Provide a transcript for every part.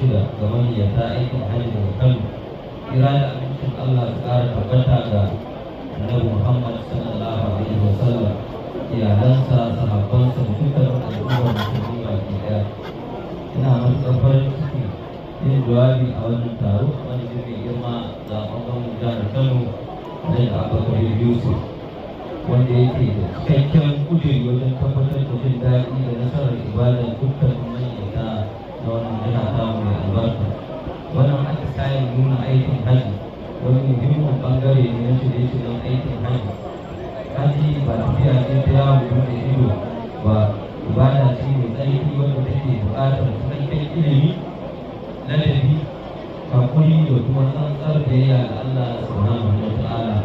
6 ga maniyyata aikin hajji daga Kano. Kira da amincin Allah su ƙara tabbata ga Annabi Muhammad sallallahu alaihi wasallam, iyalansa, sahabbansa da dukkanin al'ummar musulmi baki ɗaya. Ina matuƙar farin ciki yin jawabi a wannan taro wanda mai girma zaɓaɓɓen jihar Kano, Alhaji Abba Kabir Yusuf, wanda yake da cikakken ƙuduri wajen tabbatar da jin daɗi da nasarar ibadar dukkanin maniyyata na wannan jiha tamu mai albarka. Wannan atisayen nuna aikin hajji wani muhimmin ɓangare ne na shirye-shiryen aikin hajji. Hajji ba tafiya ce ta yawon buɗe ido ba, ibada ce mai tsarki wanda take buƙatar cikakken ilimi, ladabi, haƙuri da kuma tsantsar biyayya ga Allah subhanahu wa ta'ala.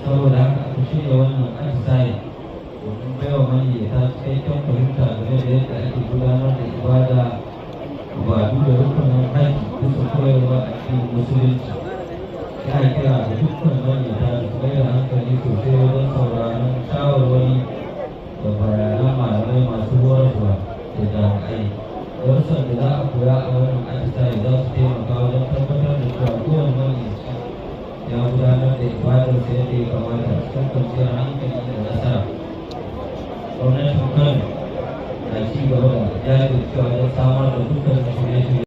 Saboda haka aka shirya wannan atisaye domin baiwa maniyyata cikakken fahimta game da yadda ake gudanar da ibada, ibadu da rukunin hajji bisa koyarwa a cikin musulunci. Ina kira ga dukkan maniyyata da su mai da hankali sosai wajen sauraron shawarwari da bayanan malamai masu horarwa da jami'ai. Darussan da za a koya a wannan atisaye za su taimaka wajen tabbatar da cewa kowane maniyyaci ya gudanar da ibadarsa yadda ya kamata cikin kwanciyar